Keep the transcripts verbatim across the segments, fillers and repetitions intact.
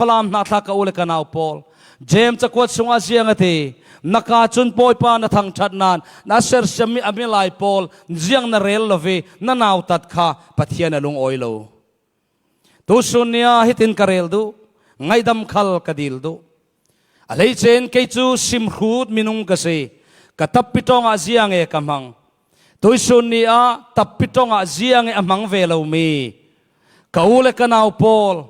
Falam hna tla ka u le ka nau pawl. James cakuat sungah ziang a ti, na ka cun Bawipa na thangṭhat nain na sersiammi a milai pawl ziang na rel lo i na nautat kha Pathian a lungawi lo. Tusun ni ah hitin ka rel duh, ngaihdam khal ka dil duh. A hleice in kei cu simhrut minung ka si. Ka tappi ṭongah ziang e ka hmang? Tuisun ni ah tappi ṭongah ziang e a hmang ve lomi ka u le ka nau pawl,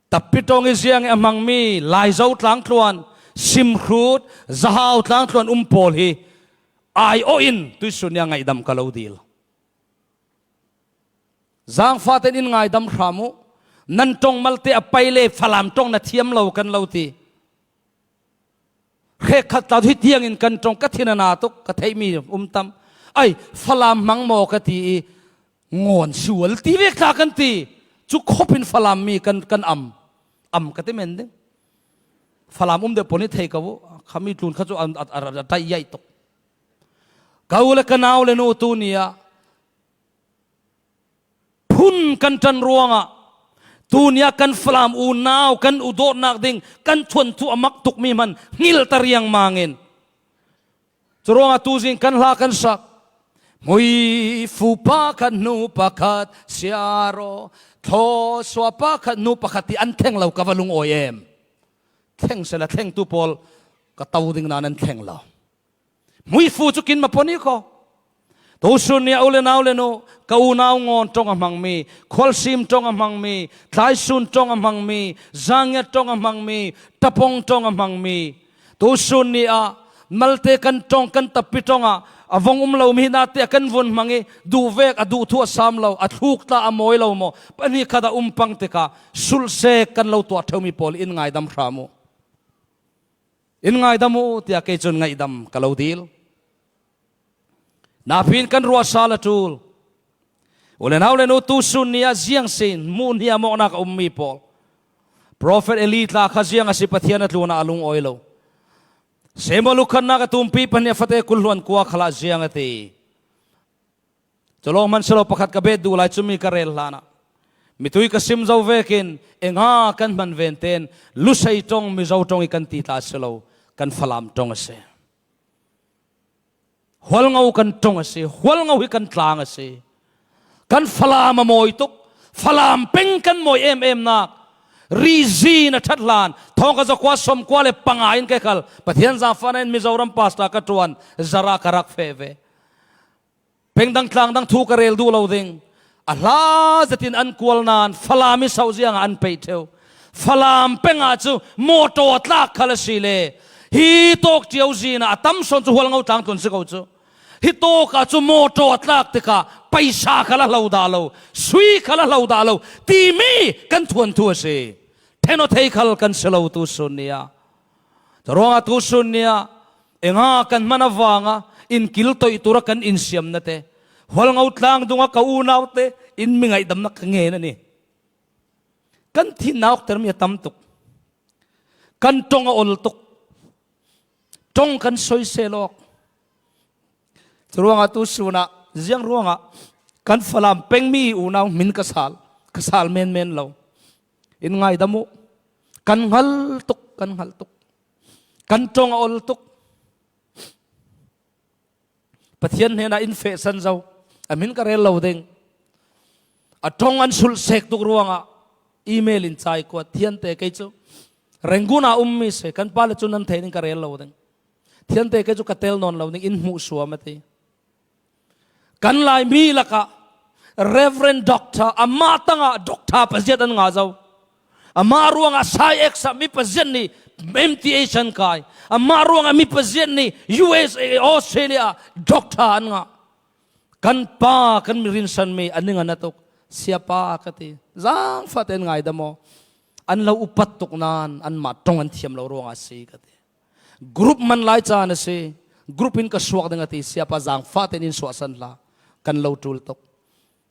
tappi ṭong i ziang e a hmangmi Laizo tlangtluan, simhrut, zahau tlangtluan um pawl hi aiawh in tuisun ni ah ngaihdam ka lo dil. Zangfahten in ngaidam hram uh. Nan ṭong malte a pai le Falam ṭong na thiam lo kan lo ti. Hrekkhat tla hi tiangin kan ṭong, ka thin a na tuk, ka theihmi um tam. Ai, Falam hmang maw ka ti i ngawn sual ti vek tla kan ti. Cu khopin Falam mi kan, kan am. Am ka ti men ding. Falam um deuh pawh nih thei ka uh. Khami tlun kha cu a, a, a, a ṭaih iaih tuk. Ka u le ka nau le nu tu ni ah phun kan ṭan ruangah, tunia kan Falam unau kan u dawtnak ding kan thuanthu a mak tukmi hman hngilh ta riangmangin. Curuangah tuzing kan hla kan sak. Hmuifu pakhat hnu pakhat, siaro, thlawsuah pakhat hnu pakhat ti an thleng lo ka va lungawi em. Thleng sela thlengtu pawl ka to ding nain an thleng lo. Hmuifu cu kin ma poni ko. Tusun ni ah u le nau le nu, ka unau ngawn ṭong a hmangmi, khualsim ṭong a hmangmi, thlaisun ṭong a hmangmi, zangiat ṭong a hmangmi, ṭapong ṭong a hmangmi. Tusun ni ah malte kan ṭong, kan tappi ṭongah a vong um lomi hi nate a kan vun hmang i duh vek a duh thu a sam lo, a thluk tla a mawi lo maw? Pahnih khat a um pang tikah sulhsek kan lo tuah ṭheumi pawl in ngaidam hram uh. In ngaidam uh, tiah kei cun ngaihdam ka lo dil. Napi in kan ruahsal a ṭul. U le nau le nu, tusun ni ah ziang si, hmuh hniam awknak a ummi pawl. Profet Eli tla kha ziang a si, Pathian a tlunah a lungawi lo. Samuel ukhatnak a tumpi pahnih a fate kul hluan kua khalah ziang a ti. Cu lawng hman si lo, pakhat ka bet duh lai cu mi ka rel hlanah mitui ka sim zo vekin enga kan hman ven ten Lusei ṭong, Mizo ṭong i kan ti tla si lo, kan Falam ṭong a si. Hualngo kan ṭong a si, hualngo hi kan tlang a si. Kan Falam a mawi tuk, Falam peng kan mawi em emnak. Rizin a ṭhat hlan, thawngkhat zakua sawmkua le panga in kei khal Pathian zaangfahnak in Mizoram pastor ka ṭuan, zara ka rak feh ve. Peng dang tlang dang thu ka rel duh lo ding. A hla zetin an kual nain Falam i sauh ziangah an peih ṭheu. Falam peng ah cu mawṭaw a tlak khal a si le, hi tawk ṭio zin ah a tam sawn cu Hualngo tlang tlun si ko cu. Hi tawk ah cu mawṭaw a tlak tikah paisa khal a hlo dah lo, sui khal a hlo dah lo timi kan thuanthu a si. Ṭhen aw thei khal kan si lo tusun ni ah. Curuangah tusun ni ah enga kan hman avangah in kiltoih tur a kan in siam nate, Hualngo tlang dungah ka unaute in mi ngaihdamnak ka ngen a ni. Kan thinna awktermi a tam tuk. Kan ṭong a ol tuk. Ṭong kan soisel awk. Curuangah tusun ah ziang ruangah kan Falam pengmi unau hmin ka sal, ka sal menmen lo. In ngaidam uh. Kan hngal tuk, kan hngal tuk. Kan ṭong a ol tuk. Pathian hnenah in fehsan zo. A hmin ka rel lo ding. A ṭong an sulhsek tuk ruangah email in cai kuat, Thiante kei cu Rangoon ah ummi si, kan pa le cu nan thei ning ka rel lo ding. Thiante kei cu ka tel nawn lo ding, in hmuh suam a ti. Kan Laimi lakah Reverend Doctor, amah tangah Doctor paziat an ngah zo. Amah ruangah Sai X ah mi paziat nih M T A an kai. Amah ruangah mi paziat nih U S A, Australia ah Doctor an ngah. Kan pa, kan mi rinsanmi a ning a na tuk. Siapa ka ti. Zangfahten ngaidam aw. An lo upat tuk nain anmah ṭong an thiam lo ruangah a si ka ti. Group man lai caan a si. Group in ka suak ding a ti. Siapa zangfahten in suahsan hlah. Kan lo ṭul tuk.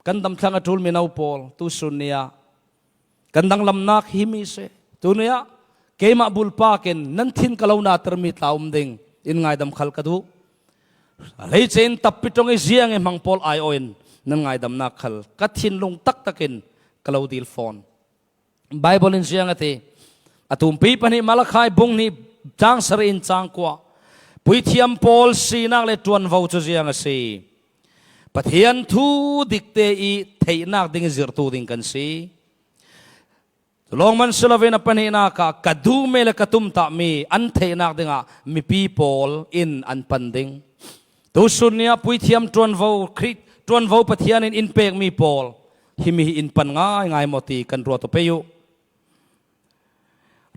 Kan damthlang a ṭul mino pawl, tusun ni ah kan danglamnak himi si. Tuni ah keimah bulpak in nan thin ka lo natermi tla um ding in ngaidam khal ka duh. A hleice in tappi ṭong i ziang i hmang pawl aiawh in nan ngaidamnak khal ka thinlung taktak in ka lo dil fawn. Bible in ziang a ti. A tumpi pahnih Malakai bung hnih chang sarih in chang kua. Puithiam pawl sinak le ṭuanvo cu ziang a si. Pathian thu dikte i theihnak ding i zirhtu ding kan si. Cu lawng man si loin a pahnihnak ah ka duhmi le ka tumtahmi an theihnak dingah mipi pawl in an pan ding. Tusun ni ah puithiam ṭuanvo Khrih, ṭuanvo Pathian in in pekmi pawl himi hi in pan ngaingai maw ti kan ruat uh pei uh.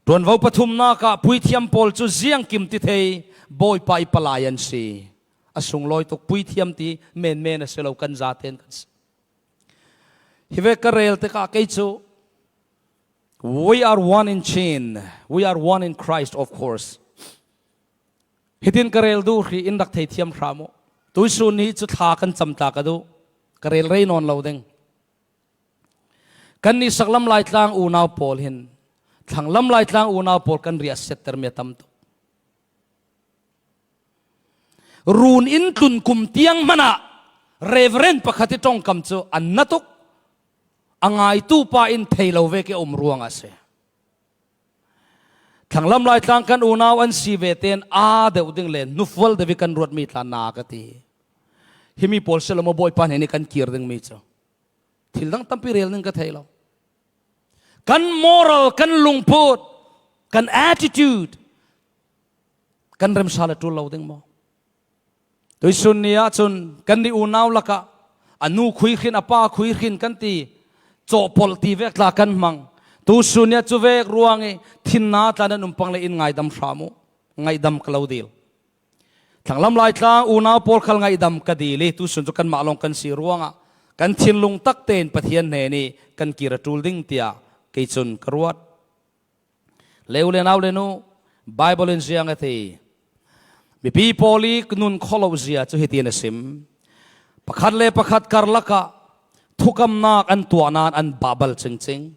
Ṭuanvo pathumnak ah puithiam pawl cu ziangkim ti thei Bawipa i palai an si. A sunglawi tuk puithiam ti menmen a si lo, kan zaten kan si. Hi vek ka rel tikah kei cu, we are one in chin, we are one in Christ, of course. Hitin ka rel duh hrih in rak theithiam hram uh. Tuisun ni cu thla kan cam ta ka duh. Ka rel rei nawn lo ding. Kannih saklam Laitlang unau pawl hin thlanglam Laitlang unau pawl kan riahsiattermi a tam tuk. Run in tlun kum tiang hmanah Reverend pakhat i ṭongkam cu an na tuk, a ngaitu pa in thei lo vek i a um ruangah a si. Thlanglam Laitlang kan unau an si ve tein aa deuh ding le hnufual deuh i kan ruatmi tla na ka ti. Himi pawl si lo maw Bawipa hnen i kan kir dingmi cu? Thil dang tampi rel ning ka thei lo. Kan moral, kan lungput, kan attitude, kan remsa le ṭul lo ding maw? Tuisun ni ahcun kannih unau lakah a nu khui hrin, a pa khui hrin kan ti, cawhpolh ti vek tla kan hmang. Tusun ni ah cu vek ruang i thinna tla nan um pang le in ngaidam hram uh, ngaidam ka lo dil. Thlanglam Laitlang unau pawl khal ngaidam ka dil i tusun cu kanmah lawng kan si ruangah kan thinlung tak tein Pathian hnen i kan kir a ṭul ding tiah kei cun ka ruat. Leu le nau le nu, Bible in ziang a ti. Mipi pawl i nun khawh lo zia cu hitin a sim. Pakhat le pakhat karlak ah thukamnak an tuah nain an pahbal cingcing.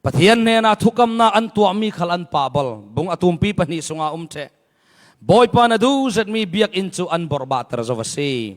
Pathian hnenah thukamnak an tuahmi khal an pahbal. Bung a tumpi pahnih sungah um ṭheh. Bawipa na duh zetmi biakinn cu an borhbahter zo a si.